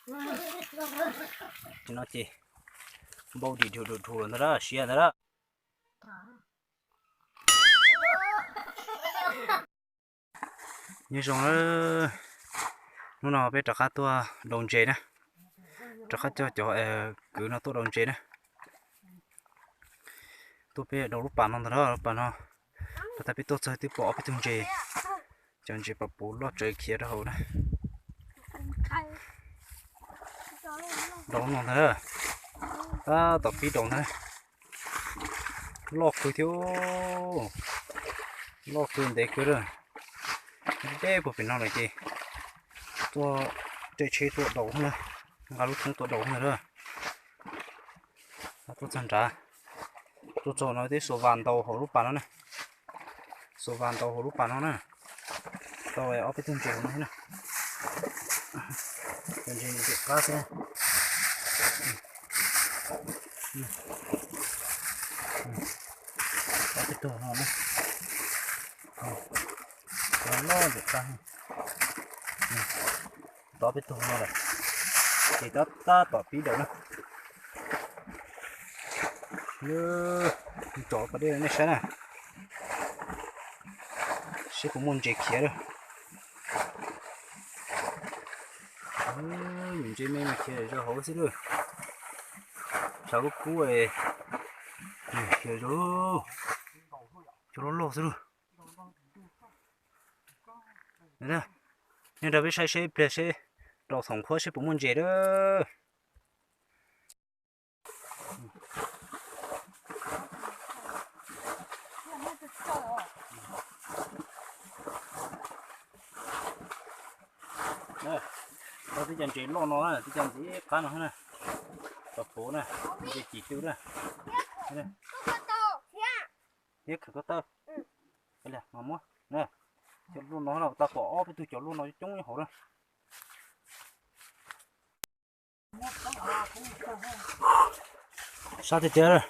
Tam no ces npau dim dhum dhum dhum lawm ntag, siav ntag. Nyob zoo, hnub no peb rov qab tuaj daus ntses na, rov qab coj cov kwv no tuaj daus ntses na. Tuaj peb daus lub pas no ntag, lub pas no, pas tag peb tuaj txog twb pom ob peb tug ntses, cov ntses pas puv loj tsawv khiav rau hauv na. Daus no ntag, tab tom pib daus ntag. Loj kawg thiab, loj kawg ntev kawg lawm. Deb puag pem no lawm ces tuaj caij tsheb tuaj daus na, nqa lub thoob tuaj daus na. Tuaj txog nrad, tuaj txog no twb xuas vas ntaus hauv lub pas no na, xuas vas ntaus hauv lub pas no na. Tau ob peb tug ntses hauv no thiab na. Cov ntses ntses qab xwb na. Ob peb tug no na, loj ntses qab. Tau ob peb tug no lawm, ces tab tab tom pib daus na. Tso pas dej nej saib na, seb puas muaj ntses khiav lawm. Nyuam ntses me mas khiav zom zaws hauv xwb lawm. Tshav kub kub, khiav zom zaws, cov loj loj xwb lawm. Nej nrog peb saib seb ib pliag seb, rau thaum nqhuab seb puas muaj ntses lawm. Tau tib co ntses loj no, tib co ntses qab no na, tau pov na, ntses cim tw na. Thiab khawm koj taw, mas muab, cov luaj no tau pom ob peb tug cov luaj no coob nyob hauv na. Sab tiag tiag,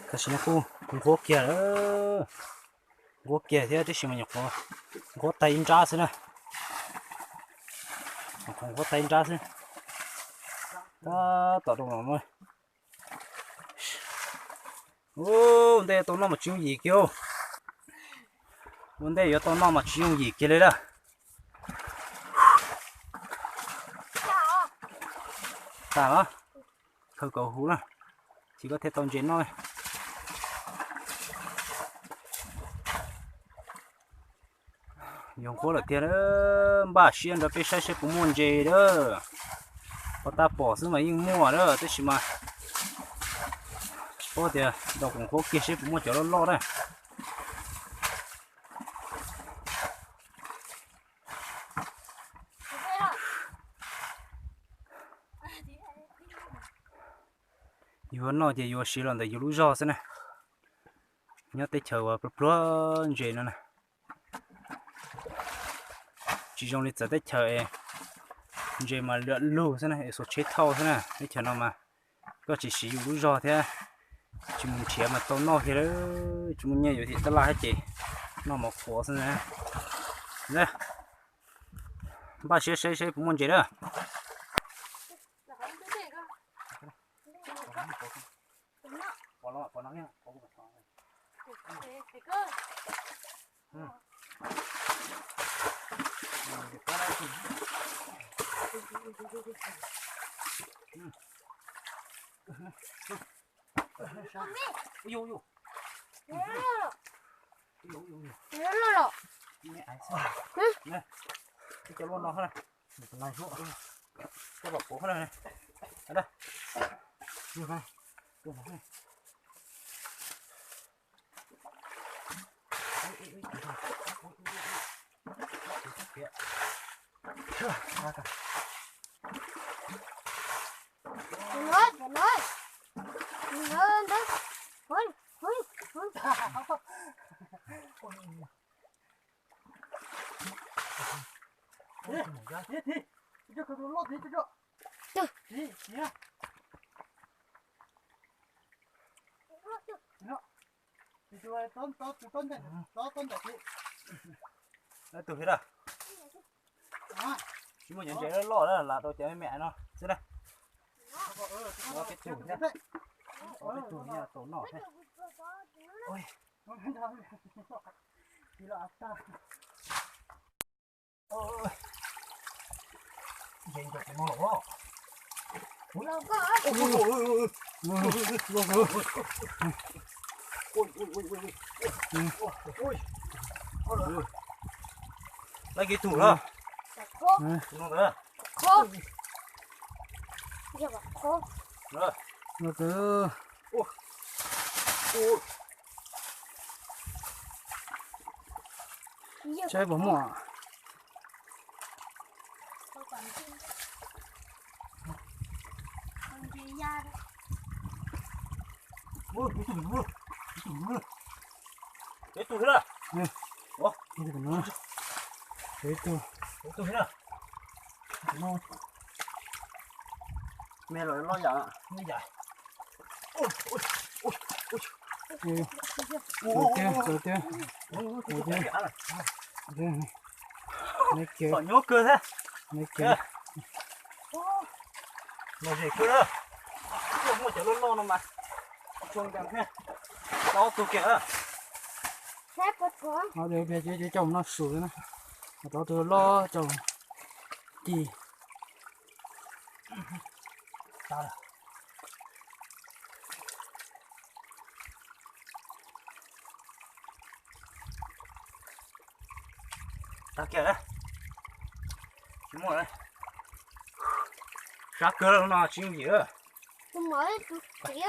tam sim no kuj nqhuab kiag lawm, nqhuab kiag thiab tab sis mas nyuam qhuav nqhuab tag ib nrab xwb na, nyuam qhuav nqhuab tag ib nrab xwb. Tab tom rau no. Ua ntej yuav tau noj mas tsis yooj yim kiag. Ua ntej yuav tau noj mas tsis yooj yim kiag li lawm. Tas los, khaws kom huv na, ces koj thiaj tau ntses noj. Yuav nqhuab lawm tiag, npaj siab nrog peb saib seb puas muaj ntses lawm. Pov tab pom xwb mas yeej muaj lawm tab sis mas tsis paub tias nrog kuv nqhuab kiag seb puas muaj cov loj loj na. Yuav noj ces yuav siv los ntawm yus lub zog xwb na. Nyob teb chaws uas pluag pluag ntses no na, tsis zoo li txawv teb chaws es ntses mas lwm lug xwb na, es xuas tsheb thauj xwb na. Teb chaws no mas koj tsis siv yus lub zog thiab, tsis mus nrhiav mas tau noj kiag lawm, tsis muaj nyiaj yuav tim tab laj thiab ces noj mov qhuav xwb na. Npaj siab saib seb puas muaj ntses na. Tus thiab da. Muaj cov ntses loj loj na, lam rau cov me me no xwb na. Ua peb tug thiab. Ua peb tug thiab tau noj thiab. Ntses ntawm no los. Laib kiag tus lawm. Tus no ntawd. Saib puas muaj. Peb tug thiab na. Peb tug. Peb tug thiab na. Me los loj yam, loj yam. Tus tiag, tus tiag, tus tiag. Neb kiag, neb kiag. Lom zem kawg na. Muaj cov loj loj no mas tau ob tug kiag. Ob tug pia cov coj mus noj su na. Tau ob tug loj coj ci. Tag kiag na. Tsis muaj na. Sab kawg no tsis yooj yim.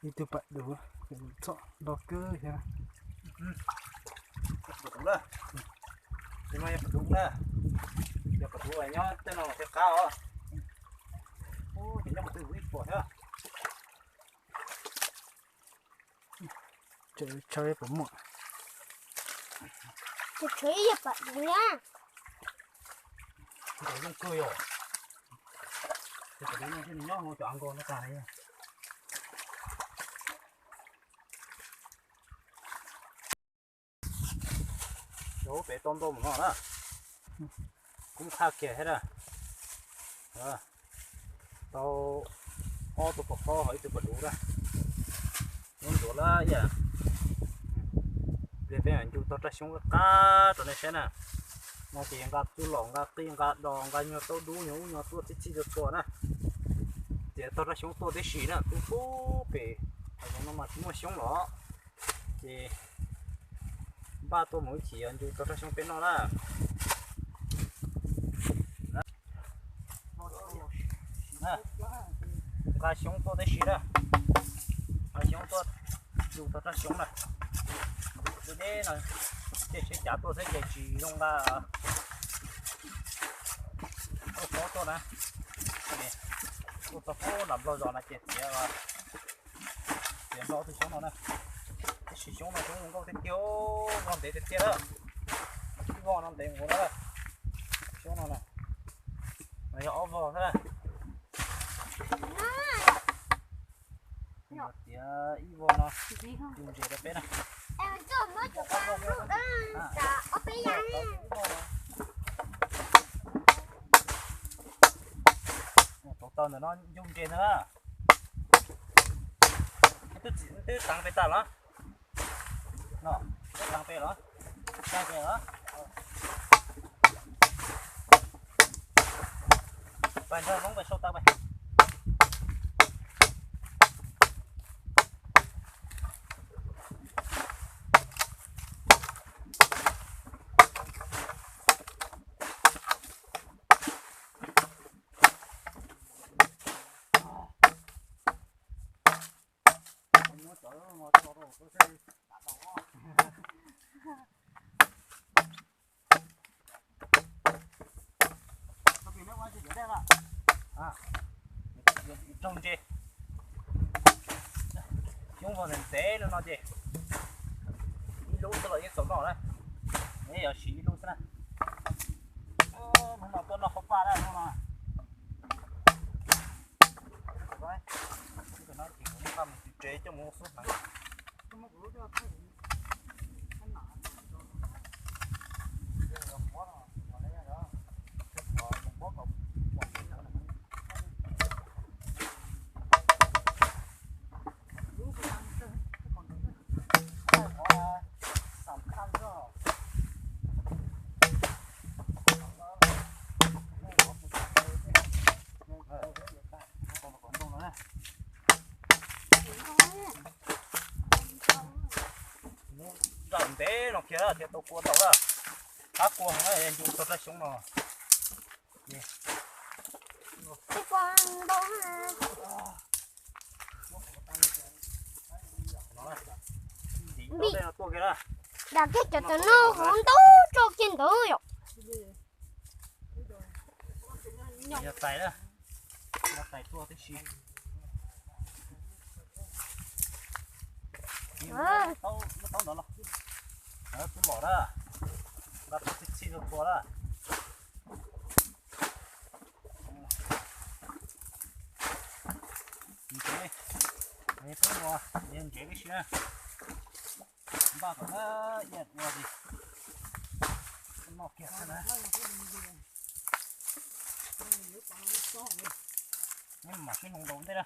Ib tug pam duv, txom nto kawg thiab. Pam duv na. Tus no yog pam duv na. Yog pam duv nyob tej no thiaj qab os. Ces nyob qhov twg kuj pom thiab. Tseem tshawb puas muaj. Tseem tshawb ib yam pam duv na. Nkaus zoo kawg yom. Tus pam duv no thiaj li nyob hauv cov av nkaus no tag li. Cov pem tau ntau mus no na. Kub qhaj kiag thiab na. Tau ob tug pom qab hos ib tug pom duv na. Nyob ntuav lawm yam. Pliag peb mam ncu tog raj xyoob laj qab rau nej saib na. No ces nqa txuj lom nqa qij nqa dos nqa nyuag taub dub nyuag ub nyuag tuaj txhij txhij txhua txhua na. Ces tog raj xyoob tuaj tib si na, tub pub pem, qhov zoov no mas tsis muaj xyoob los. Ces npaj tuaj mus ib chim ncu tog raj xyoob peb noj na. Nqa xyoob tuaj tib si na. Nqa xyoob tuaj ncu tog raj xyoob na. Tus deb no ces sib cav tuaj xwb ces tsis zoo nqa. Tuaj pob tuaj na. Tuaj txog pub nram nplog zos no ces txiav, txiav nrho tus xyoob no na. Tab sis xyoob no xyoob zoo nkauj tiag tiag, vog ntev tiag tiag lawm. Ib vog no ntev nkaus na. Xyoob no na, no yog ob vog xwb na. Txiav ib vog no, tus ntses rau peb na. Tau tau ntawm no ncu ntses ntag na. Twb txeev pem tas los? No, twb txeev pem los? Txeev pem los? Pais nrog Hmoob pais sau tau pais. Raug ntses, xyoob vog ntev ntev no ces ib lub xwb los yeej txaus noj na. Yog siv ib lub xwb na. Hnub no tuaj noj qhauv paj na hnub no. Hnub no ces kuv noj paj mus tsis Tsev coj mus xub hneev. Nram ntev no kiag thiaj tau kua tau lawm. Qab kua heev, ncu tau rab xyoob no. Tim no tuaj kiag na. Dam kiag cov tam no hauv ntau tso kiag ntawd yom. Yog tais na, yog tais tuaj tib si. Muab taub ntawd los, twb los na, nqa tus txhij txhij tua na. Ntsev, peb ua, ntsev tib si na. Npaj kom na, ib yam ua li, noj kiag xwb na. Neb mam sib hloov rau ntej na.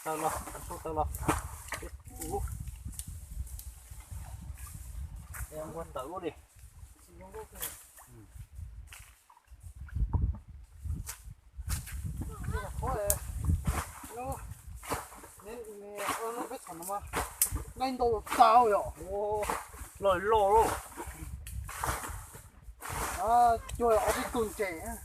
Taw los, taw los. Ua tawm ua li. Nqaij ntau tau yom. Loj loj lauj. Cuag ob peb tug ntses.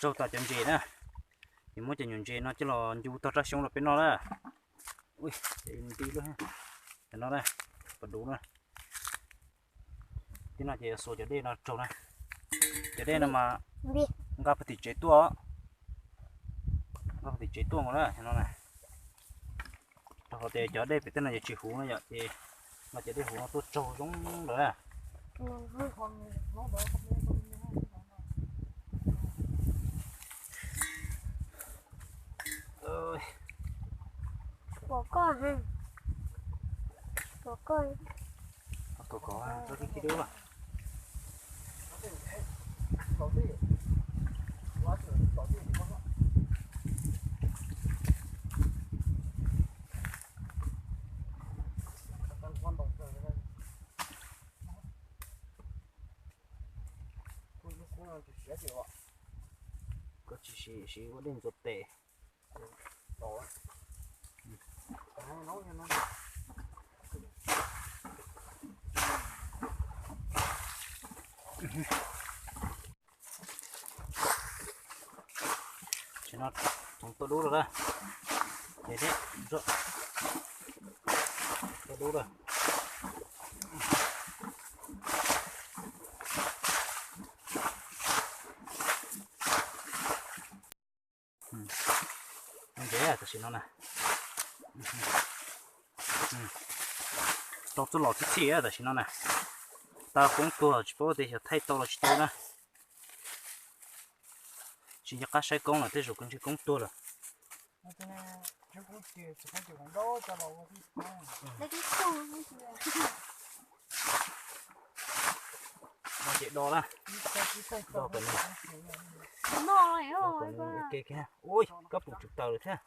Raug tas cov ntses na, ces muab cov nyuam ntses no coj los ncu tog rab xyoob rau peb noj na. Ui, nti lub, cov no na, pas duv na. Tib no ces xuas cov dej no raug na. Cov dej no mas nqa puag tim tsev tuaj, nqa puag tim tsev tuaj mus na no na. Rau qhov tias cov dej pem tej no ces tsis huv no yom, ces nqa cov dej huv no tuaj raug zoo lawm na. Puas koj, puas koj, koj kov koj tib dub. Koj tsis siv, siv ua dej ntxuav tes. Tam sim no tsoom tuaj dub lawm na, ces tuaj dub lawm. Ntses tam sim no na, tau txuj lom txhij txhij tam sim no na. Tau koob tuag tsis paub tias xyov thaij tau los tsis tau na. Tsis nco qab saib koob lawm, tej zaum kuv ntshe koob tuag lawm. No ces do na, do kom nws, do kom nws ua ke kiag. Ui, koj pum tsum taws lawm thiab.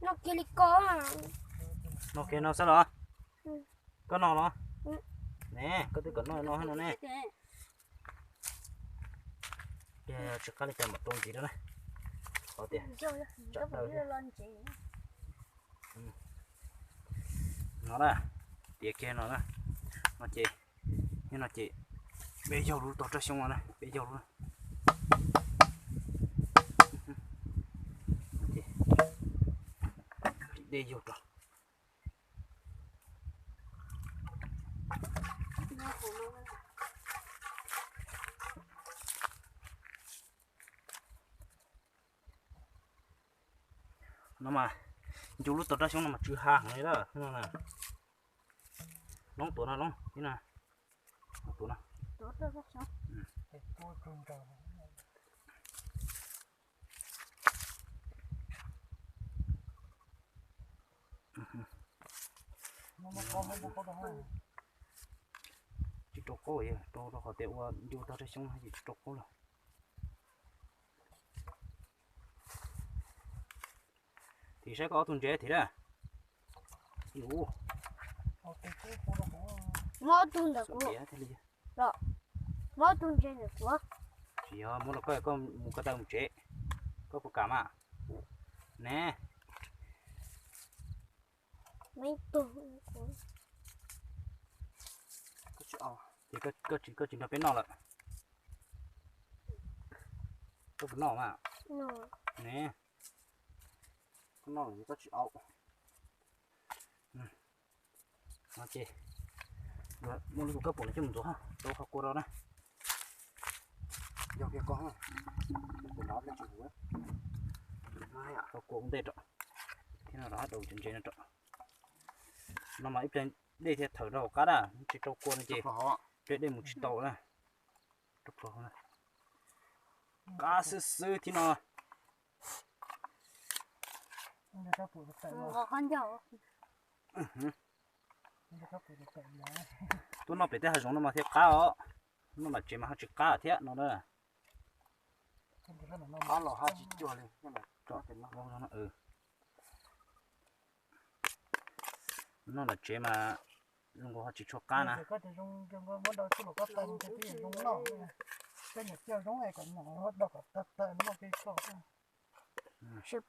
Noj kiag li ko. Noj kiag no xwb los? Koj noj los? Ne, koj twb kom noj no no ne. Tsis qab li cas mam rau ntxiv rau na. Qhov tias tsam dawb thiab. No na, tiav kiag no na. No ces, no ces peb yaug lub tog raj xyoob no na, peb yaug lub na. Dej yaug rau. No mas, ncu lub tog raj xyoob no mas tsw ha heev li lawm no na. Loob tuav no, Loob, ib no, tuav no. Tsis rau qaub, rau rau qhov tias ua ncu tog raj xyoob no ces tsis rau qaub lawm. Tim saib koj ob tug ntses tim na. Muab ob tug ntawm kuv. Muab ob tug ntses ntawm kuv. Tsis yog, muab rau koj, koj mus ko taw mus tsev. Koj puas kam mas? Ne. Ces koj tsis nrog peb noj lawm. Koj puas noj mas? Ne. Koj noj lawm ces koj tsis au. No ces muaj lub tus kab pum no coj mus ntxuav rau qhov kua rau na. Yog kiag koj, kua ua ntej rau, thiab no rau hab rau ntses no rau. No mas ib pliag dej thiaj thawm rau hauv qab na, tsis rau kua no ces ib pliag dej mus tsis tau na. Qab xwb xwb thiab no. Tuaj noj pem tej hav zoov no mas thiaj qab os, noj nram tsev mas ho tsis qab thiab no na. Noj nram tsev mas zoo nkaus ho tsis tshua qab na. Ces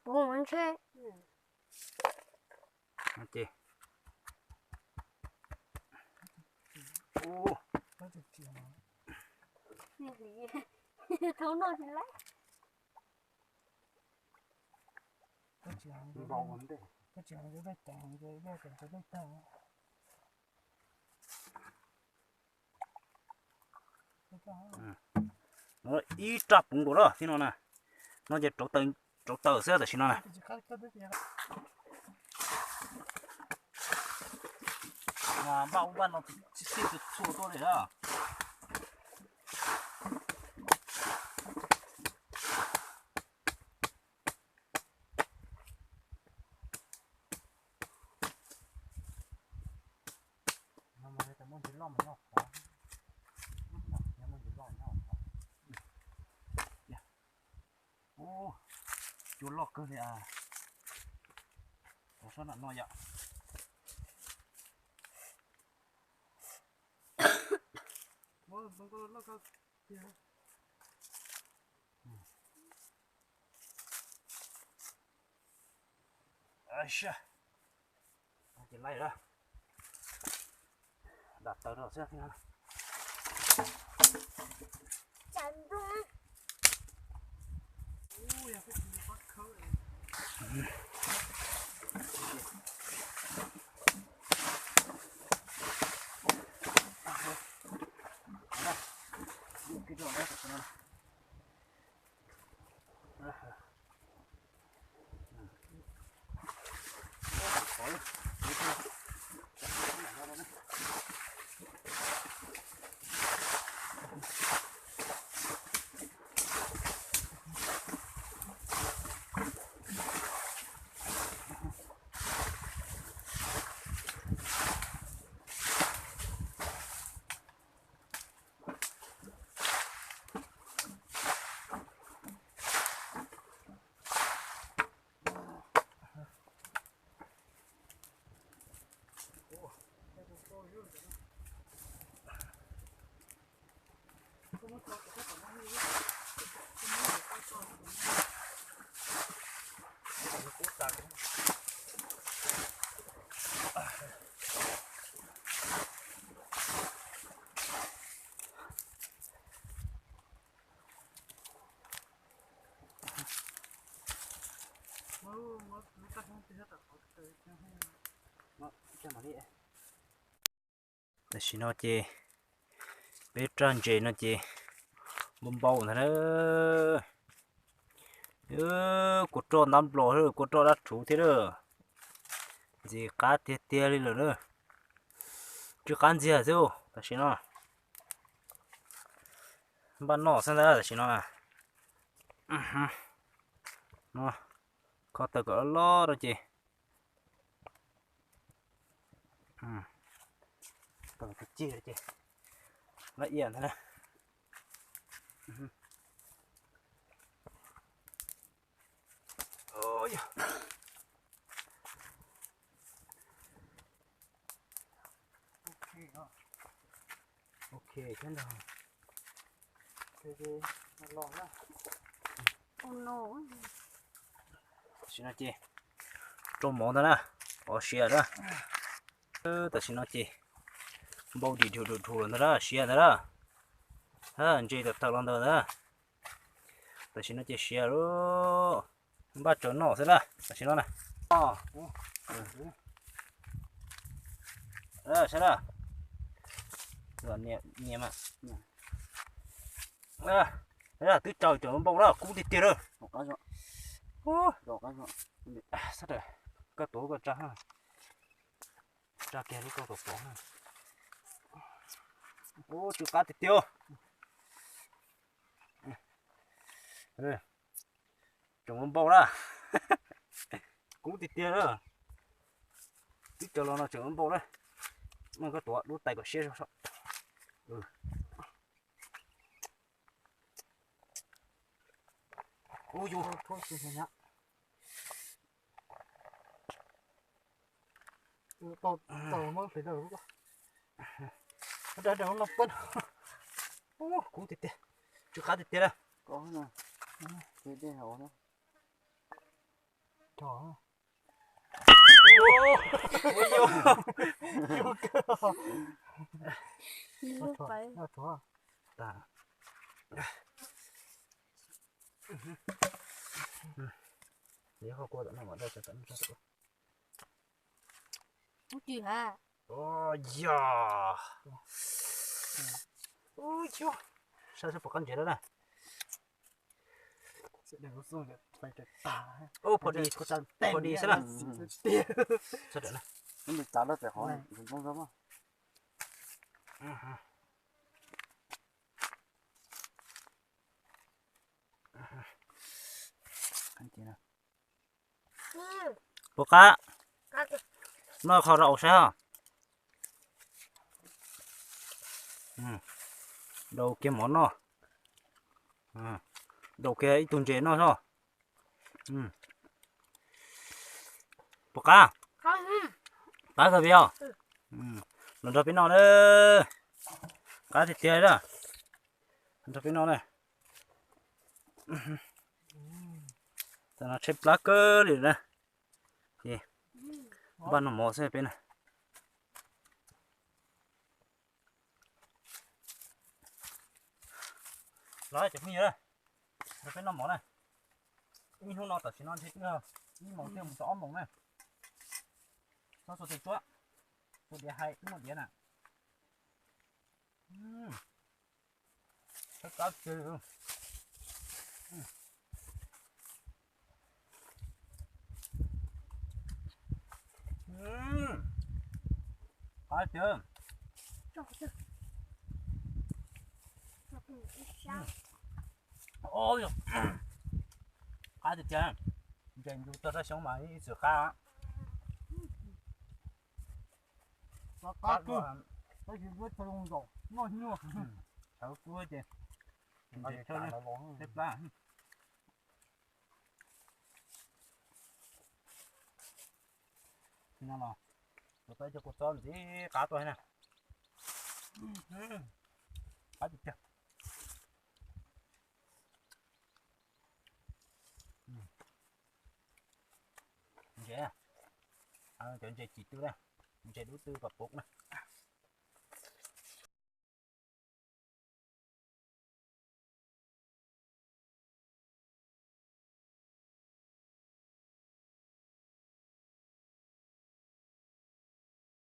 Ib raj puv nkaus na thiab no na. No ces rauv taws xwb tam sim no na. Npaj ub npaj no txhij txhua tuaj li na. Ub, cua loj kawg li as. Ua sab nram no yom. Ces laij lawm, dam taws rau xwb. Tam sim no ces peb raj ntses no ces npau npau ntag na. Kua roj ntab nplos, kua roj dab rhuv thiab na. Ntxim qab tiag tiag li lawm na. Tsw qab ntxiag xwb tam sim no. Npaj noj xwb ntag tam sim no. No, kho taws kom loj loj rau ces, taws cig cig ces laj iam ntag na. Ok, thiab ntag. Tam sim no ces rau mov ntag na, ov siav na. Tam sim no ces npau dim dhum dhum dhum lawm ntag na, siav ntag na. Ntses tawm tawm los ntawd na. Tam sim no ces siav lawm, npaj tsawv noj xwb na tam sim no na. Saib na, niam mas, twb tsaws tseem npau na, kub tiag tiag na. Koj tuav koj tsa, tsa kiag lub koj tuav pov. Ub, tsw qab tiag tiag. Tseem npau na. Kub tiag tiag na. Twb tsaws los no tseem npau na. Muab koj tuav lub tais kom siab. Ub, yus. Kub tiag tiag, tsw qab tiag tiag na. Yog, saib saib puas qab ntses lawm na. Ub, pom dis, pom dis xwb na. Sawv daws na. Puas qab? Noj qhov rau saib os. Daus kiag mov noj. Daus kiag ib tug ntses noj os. Puas qab? Qab kawg li os. Los nrog peb noj na. Qab tiag tiag na. Nrog peb noj na. Tam no tshaib plab kawg li na. Ces npaj noj mov xwb peb na. Los cov phooj ywg, nrog peb noj mov na. Ib hnub no tam sim no ntshe twb ib moos thiaj mus txog ob moos na. Txhob xuas tes tsuab, tus diav hais twb muaj diav na. Qab tiag. Qab tiag. Qab tiag tiag. Ntses ncu tag rau xyoob mas ib txwm qab. Qab kawg, tab sis muab tso zoo nkaus noj nyuaj. Txhawv kub ces ntses tshaib plab. Tus no los, tus peb cov kua txob ntxim qab tuaj na. Qab tiag tiag. Ntses, cov ntses cim tw na, ntses dub tw kom puv na.